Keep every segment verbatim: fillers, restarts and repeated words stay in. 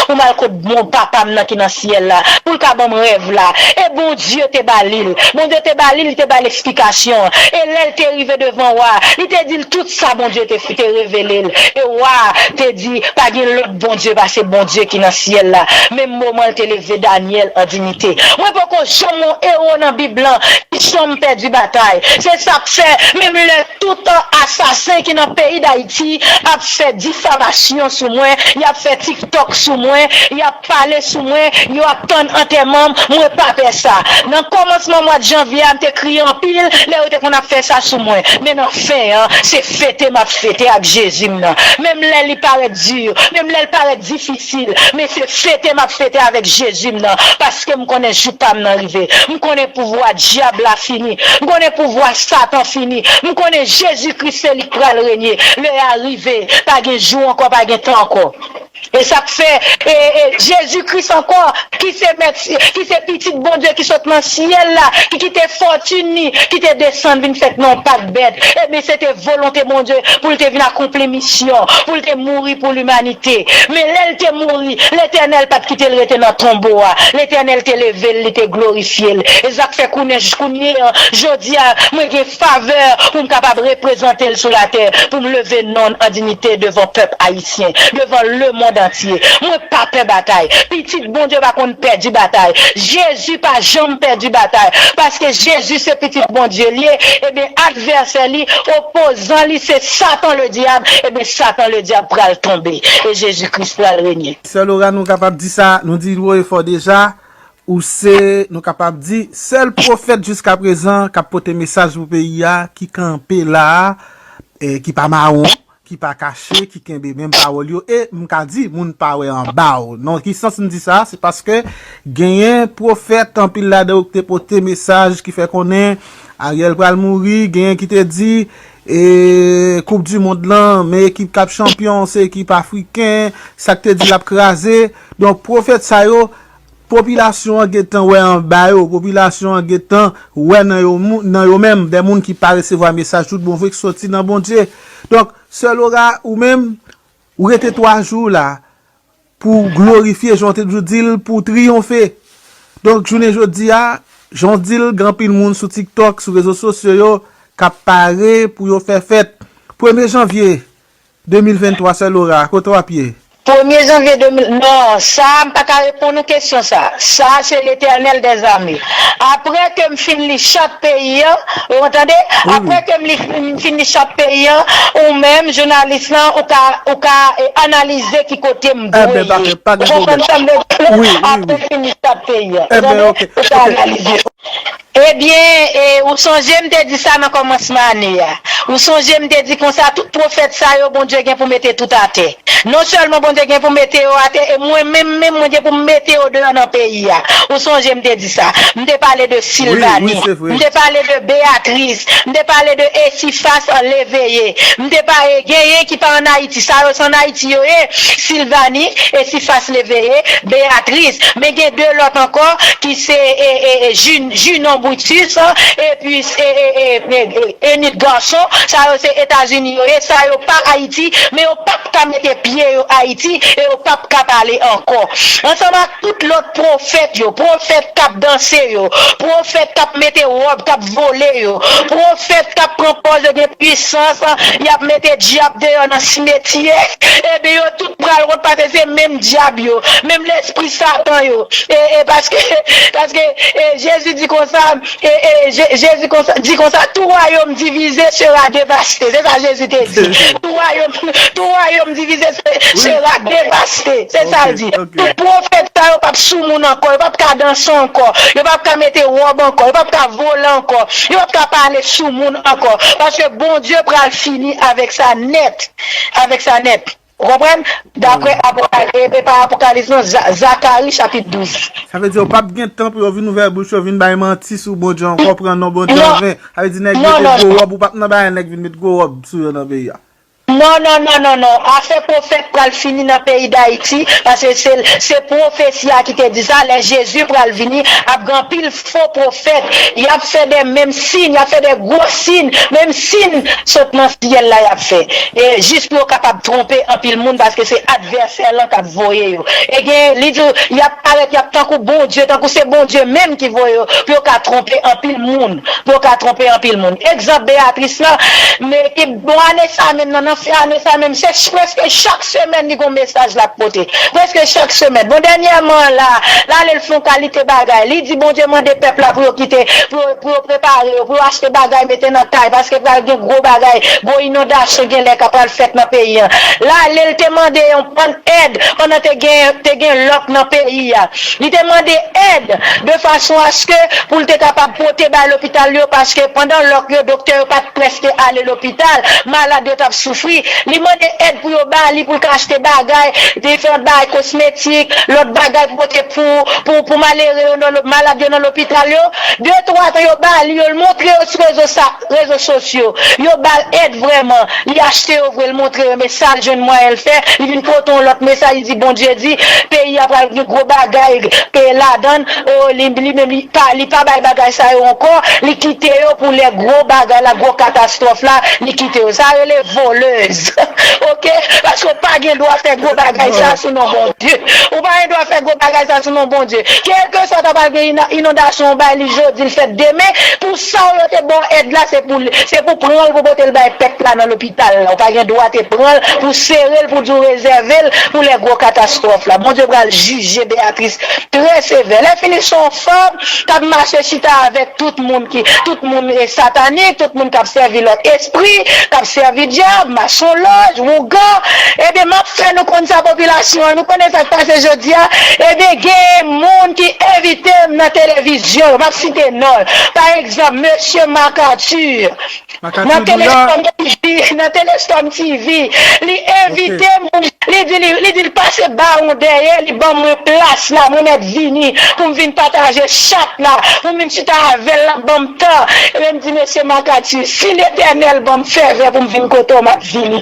pou m al kot bon papa m nan ki nan syèl la, pou l ka ban m rèv la. E Bondye te ba li l. Bondye te ba li l, li te ba l eksplikasyon. E lè l te rive devan wa, li te di l tout sa Bondye te, te revele l. E wa te di, pa gen lòt Bondye pase Bondye ki nan syèl la. Menm moman l te leve Danyèl an diyite. Mwen poko janm wè yon ewo nan Bib lan ki janm pèdi batay. Se sa k fè, menm lè tout asasen ki nan peyi Dayiti ap fè difamasyon sou mwen, y ap fè TikTok sou mwen, y ap pale sou mwen, yo ap tann antèman m, mwen pa pè sa. Nan kòmansman mwa janvye a, m te kriye anpil lè yo te konn ap fè sa sou mwen. Men nan fen an, se fete m ap fete ak Jezi m nan. Menm lè li parèt di, menm lè l parèt difisil, men se fete m ap fete avèk Jezi m nan, paske m konnen jou pa m nan rive. M konnen pouvwa dyab la fini. M konnen pouvwa Satan fini. M konnen Jezi Kris se li k pral renye. Lè a rive. Pa gen jou ankò, pa gen tan ankò. E sa k fè, e, e, Jezi Kris ankò, ki se mèt, ki se pitit Bondye ki sot nan syèl la, ki kite fòtin li, ki te desann vin fèt nan yon pak bèt. Ebyen, se te volonte Bondye pou l te vin akonpli misyon, pou l te mouri pou limanite. Men lè l te mouri, Letènèl pa t kite l rete nan tonbo a. Letènèl te leve l, li te glorifye l. E sa k fè kounye, kounye an, jodi a, mwen gen favè pou m kapab reprezante l sou latè, pou m leve non l an diyite devan pèp ayisyen, devan lemonn antye. Mwen pa pè batay. Pitit Bondye pa konn pèdi batay. Jezi pa janm pèdi batay. Paske Jezi se pitit Bondye l ye, ebyen advèsè li, opozan li se Satan le dyab, ebyen Satan le dyab pral tonbe. E Jezi Kris pral renye. Sè Lora, nou kapab di sa, nou di l wo e fò deja, ou se, nou kapab di, sèl pwofèt jiskaprezan k ap pote mesaj pou peyi a, ki kanpe la a, e ki pa mawon, ki pa kache, ki kenbe menm pawòl yo, e m ka di, moun pa wè anba w. Nan ki sans m di sa? Se paske genyen pwofèt, anpil ladan yo ki te pote mesaj ki fè konnen Ariel pral mouri, genyen ki te di, e, Koup di Mond lan, men ekip k ap chanpyon, se ekip afriken, sa k te di l ap kraze. Donk, pwofèt sa yo, popilasyon an gentan wè anba yo, popilasyon an gentan wè nan yo, mou- nan yo menm, de moun ki pa resevwa mesaj tout bon vre ki soti nan Bondye. Donk, Sè Lora, ou menm, ou rete twa jou la, pou glorifye, jan w te toujou di l, pou triyonfe. Donk, jounen jodi a, jan w di l, gen anpil moun sou TikTok, sou rezo sosyo yo, k ap pare pou yo fè fèt. Premye janvye de mil venntwa, Sè Lora, kote w ap ye? Premye janvye de mil, non, sa, m pa ka reponn ou kesyon sa. Sa, se Letènèl dèzame. Apre ke m fin li chat peyi an, ou tande? Apre ke m li, m fin li chat peyi an, ou menm, jounalis lan, ou ka, ou ka, e, analize ki kote m dwe ye. Ou konprann sa m vle di la? Apre m fin li chat peyi an. Ou tande? Ou ka analize. Ebyen, e, ou sonje m te di sa nan kòmansman ane a. Ou sonje m te di konsa, tout pwofèt sa yo, Bondye gen pou mete tout atè. Non sèlman Bondye gen pou mete yo atè, e mwen menm, menm, mwen gen pou m mete yo deyò nan peyi a. Ou sonje m te di sa. M te pale de Silvani. M te pale de Beatrice. M te pale de Esifas an Leveye. M te pale, genyen ki pa ann Ayiti. Sa yo se ann Ayiti yo ye. Silvani, Esifas Leveye, Beatrice. Men gen de lòt ankò ki se, e, e, e, Jun- Junon Brutus, epi, e, e, e, e, e, Enid Garçon. Sa yo se Etazini yo ye. Sa yo pa Ayiti, men yo p ap ka mete pye yo Ayiti, e yo p ap ka pale ankò. Ansanm ak tout lòt pwofèt yo, pwofèt k ap danse yo, pwofèt k ap mete wòb, k ap vole yo, pwofèt k ap pran pòz yo gen pwisans, y ap mete dyab deyò nan simetyè, ebyen yo tout pral wont paske se menm dyab yo, menm lespri Satan yo. E, e paske, paske, e, Jezi di konsa, e, e, Je- Jezi konsa, di konsa, tout wayòm divize sera devaste. Se sa Jezi te di. Tout wayòm, tout wayòm divize se- sera devaste. Se sa l di. Tout pwofèt sa yo p ap sou moun ankò, yo p ap ka danse ankò, yo p ap ka mete wòb ankò, yo p ap ka vole ankò, yo p ap ka pale sou moun ankò. Paske Bondye pral fini avèk sa nèt. Avèk sa nèt. Ou konprann? Daprè Apokal- e, e pa Apokalips, non, Za- Zakari chapit douz. Sa vle di yo p ap gen tan pou yo vin ouvè bouch yo, vin bay manti sou Bondye ankò, pran non Bondye an ven. Sa vle di nèg mete gwo wòb, ou p ap nan bagay nèg vin met gwo wòb sou yo nan peyi a. Non, non, non, non, non. Afè pwofèt pral fini nan peyi Dayiti, paske se, se pwofesi a ki te di sa, lè Jezi pral vini, ap gen anpil fo pwofèt. Y ap fè de menm siy, y ap fè de gwo siy, menm siy sot nan syèl la y ap fè. E jis pou yo kapab twonpe anpil moun, paske se advèsè lan k ap voye yo. E gen, li di, y ap parèt, y ap tankou Bondye, tankou se Bondye menm ki voye yo, pou yo ka twonpe anpil moun, pou yo ka twonpe anpil moun. Egzanp Beatrice lan, men ki bon ane sa menm nan, nan fen ane sa menm, se ch- prèske chak semèn li gon mesaj l ap pote. Prèske chak semèn. Bon, dènyèman la, l ale l fè yon kalite bagay. Li di Bondye mande pèp la pou yo kite, pou yo, pou yo prepare yo, pou yo achte bagay mete nan kay, paske pral gen gwo bagay, gwo inondasyon gen lè ka pral fèt nan peyi an. L ale l te mande yon bann èd pandan te gen, te gen lòk nan peyi a. Li te mande èd de fason aske pou l te kapab pote bay lopital yo, paske pandan lòk yo, doktè yo pa t prèske ale lopital, malad yo t ap soufri. Li mande èd pou yo ba li, pou l ka achte bagay, diferan bagay kosmetik, lòt bagay pou pote pou, pou, pou malere yo, nan lo- malad yo nan lopital yo. De twa tan yo ba li yo, l montre yo sou rezo sa, rezo sosyo. Yo ba l èd vrèman. Li achte yo vre, l montre yo, men sa l jwenn mwayen l fè, li vin pote yon lòt mesaj, li di Bondye di peyi a pral gen gwo bagay, e ladan l, o, li, li menm li pa, li pa bay bagay sa yo ankò, li kite yo pou lè gwo bagay la, gwo katastwòf la, li kite yo. Sa rele volèz. Oke? Paske w pa gen dwa fè gwo bagay sa sou non Bondye. Ou pa gen dwa fè gwo bagay sa sou non Bondye. Kèlkeswa ta pral gen ina- inondasyon, ou bay li jodi, l fèt demen, pou sa w yo te ba w èd la, se pou, se pou pran l pou pote l bay pèp la nan lopital la. Ou pa gen dwa te pran l pou sere l, pou di w rezève l pou lè gwo katastwòf la. Bondye pral jije Beatrice trè sevè. Lè fini se yon fanm k ap mache chita avèk tout moun ki, tout moun e satanik, tout moun k ap sèvi lòt espri, k ap sèvi dyab, masonlòj, wougan. Ebyen, m ap fè nou konn sa, popilasyon an. Nou konnen sa k pase jodi a. Ebyen, gen moun ki envite m nan televizyon yo. M ap site non l. Pa egzanp, mesye Marc Arthur. Nan Telestorm T V, nan Telestorm T V, li envite m pou li di, li, li di l pase bawon dèyè, li ban mwen plas la, mwen mèt vini pou m vin pataje chat la, pou m vin chita avè l, l ap ban m tan. Ebyen, m di, mesye Marc Arthur, si Letènèl ban m fèvè pou m vin kote w, m ap vini.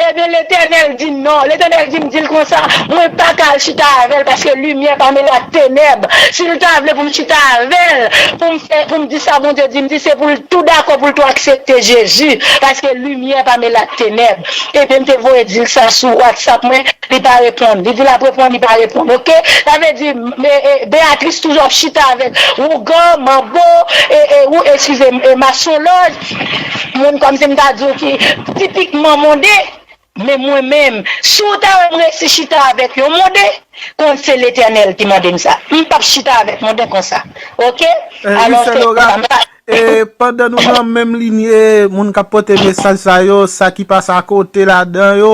Ebyen, Letènèl di non. Letènèl di m, di l konsa, mwen pa ka al chita avè l paske limyè pa mele ak tenèb. Si l ta vle pou m chita avè l, pou m fè, pou m di sa Bondye di m di, se pou l tou dakò, pou l tou aksepte Jezi, paske limyè pa mele ak tenèb. Ebyen, m te voye di l sa sou WhatsApp mwen, li pa reponn. Li di l ap reponn, li pa reponn. Oke? Sa vle di, e, e, Beatrice toujou ap chita avèk wougan, manbo, e, e, ou, eskize m, e, masonlòj, moun kòmsi m ta di w ki tipikman monde. Men mwen menm, si w ta wè m resi chita avèk yon monde, konn se Letènèl ki mande m sa. M p ap chita avèk monde konsa. Oke? Alò, se konsa m pa. E pandan nou nan menm linye moun k ap pote mesaj sa yo, sa ki pase akote ladan yo,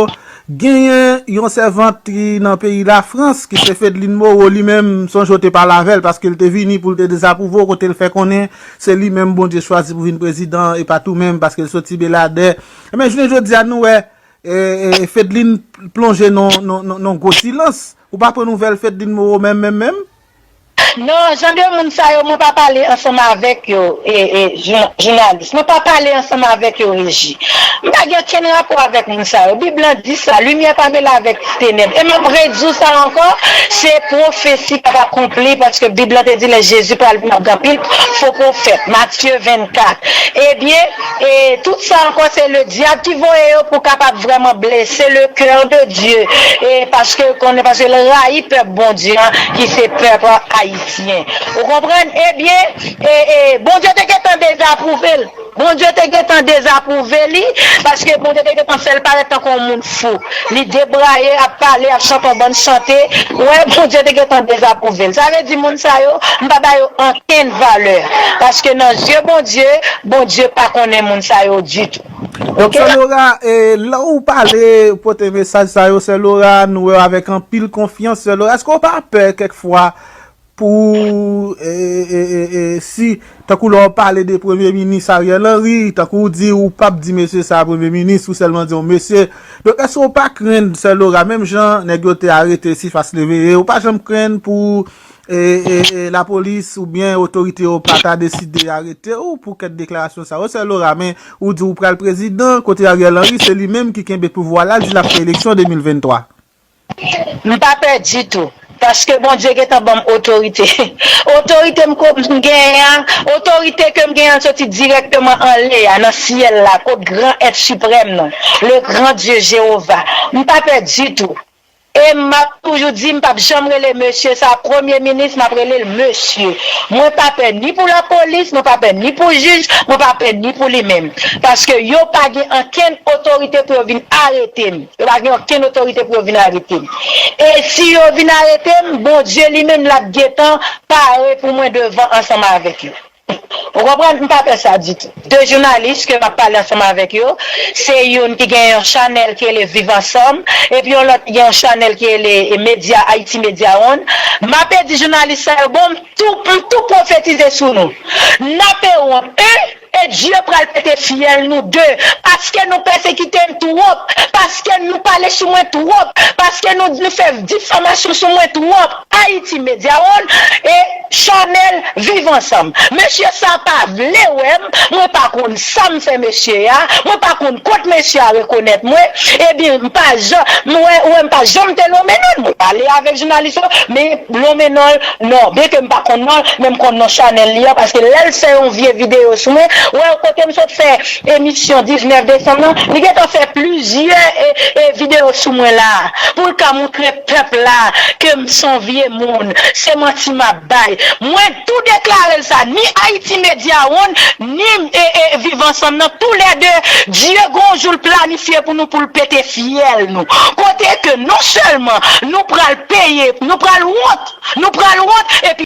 genyen yon sèvant ki nan peyi Lafrans, ki se Fedline Moreau, li menm, sonje w te pale avè l, paske l te vini pou l te dezapwouve w, kote l fè konnen se li menm Bondye chwazi pou vin prezidan, e pa tou menm, paske l soti Beladè. Ebyen, jounen jodi a, nou wè, e, e, Fedline plonje nan, nan, nan, nan gwo silans. Ou pa pran nouvèl Fedline Moreau menm, menm, menm? Non, jan de moun sa yo, mwen pa pale ansanm avèk yo, e, e, jou- jounalis. Mwen pa pale ansanm avèk yo, Reji. M pa gen okenn rapò avèk moun sa yo. Bib lan di sa, limyè pa mele avèk tenèb. E m ap redi w sa ankò, se pwofesi k ap akonpli, paske Bib lan te di lè Jezi pral vin ap gen anpil fo pwofèt. Matye vennkat. Ebyen, e tout sa ankò, se ledyab ki voye yo pou kapab vrèman blese le cœur de Dieu. E paske, konnen, paske l rayi pèp Bondye an, ki se pèp ayisyen. Ou konprann? Ebyen, e, e, Bondye te gentan dezapwouve l. Bondye te gentan dezapwouve li, paske Bondye te gentan fè l parèt tankou yon moun fou. Li debraye, ap pale, ap chante yon bann chante. Wè, Bondye te gentan dezapwouve l. Sa vle di moun sa yo, m pa ba yo ankenn valè. Paske nan zye Bondye, Bondye pa konnen moun sa yo ditou. Donk, oke? Sè Laura, e, lè w pale, pote mesaj sa yo, Sè Laura, nou wè w avèk anpil konfyans, Sè Laura. Èske w pa pè kèk fwa pou, e, e, e, e, si, tankou lè w pale de Premye Minis Ariel Henry, tankou w di ou p ap di mesye sa a Premye Minis, ou sèlman di yon mesye. Donk, èske w pa krenn, Sè Laura, menm jan nèg yo te arete Sifas Leveye, ou pa janm krenn pou, e, e, e, lapolis oubyen otorite yo pa ta deside arete w pou kèk deklarasyon sa yo. Sè Laura, men ou di w pral prezidan, kote Ariel Henry, se li menm ki kenbe pouvwa la, di l ap fè eleksyon de mil venntwa. M pa pè ditou. Paske Bondye gentan ban m otorite. Otorite m ko- m genyen an, otorite ke m genyen an soti dirèkteman anlè a, nan syèl la, kot gran èt siprèm nan, le gran Dye Jewova. M pa pè ditou. E m ap toujou di, m p ap janm rele mesye sa premye minis, m ap rele l mesye. Mwen pa pè ni pou lapolis, mwen pa pè ni pou jij, mwen pa pè ni pou li menm. Paske yo pa gen ankenn otorite pou yo vin arete m. Yo pa gen okenn otorite pou yo vin arete m. E si yo vin arete m, Bondye li menm l ap gentan pare pou mwen devan ansanm avèk yo. Ou konprann? M pa pè sa ditou. De jounalis ke m ap pale ansanm avèk yo, se youn ki gen yon chanèl ki rele Viv Ansanm, epi yon lòt ki gen yon chanèl ki rele Media, Haiti Media One. M ape di jounalis sa yo, bon, m tou, m tou pwofetize sou nou. N ape wont, en, e Dye pral pete fyèl nou, de, paske nou pèsekite m twòp, paske nou pale sou mwen twòp, paske nou, nou fè difamasyon sou mwen twòp. Haiti Media One e chanèl Viv Ansanm. Mesye sa pa vle wè m, mwen pa konn sa m fè mesye a, mwen pa konn kot mesye a rekonèt mwen, ebyen m pa janm, m wè, wè m pa janm te lonmen non l, mwen pale avèk jounalis yo, men lonmen non l, non, byenke m pa konn non l, men m konn non chanèl li a, paske lè l fè yon vye videyo sou mwen, wè kote m sot fè emisyon diznèf desanm nan, li gentan fè plizyè e, e videyo sou mwen la, pou l ka montre pèp la ke m se yon vye moun, se manti m ap bay. Mwen tou deklare l sa, ni Haiti Media One, ni e, e, Viv Ansanm nan, toulède, Dye gon jou l planifye pou nou, pou l pete fyèl nou. Kote ke non sèlman nou pral peye, nou pral wont, nou pral wont, epi